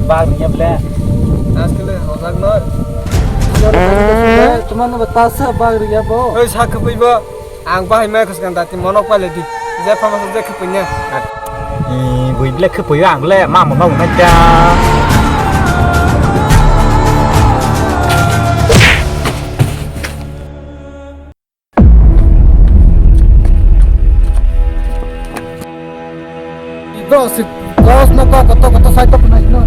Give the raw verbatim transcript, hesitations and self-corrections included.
Bag ni ble. Askele hojak no. Tumano bata sa bag riya bo. Oi sa khapui bo. Ang bahai mai khoskan dati monok pale di. Je phama sa je khapui nya. I bui ble khapui ang ble ma mo ma ma ja. Bro, si boss no ko koto koto sai to kunai no.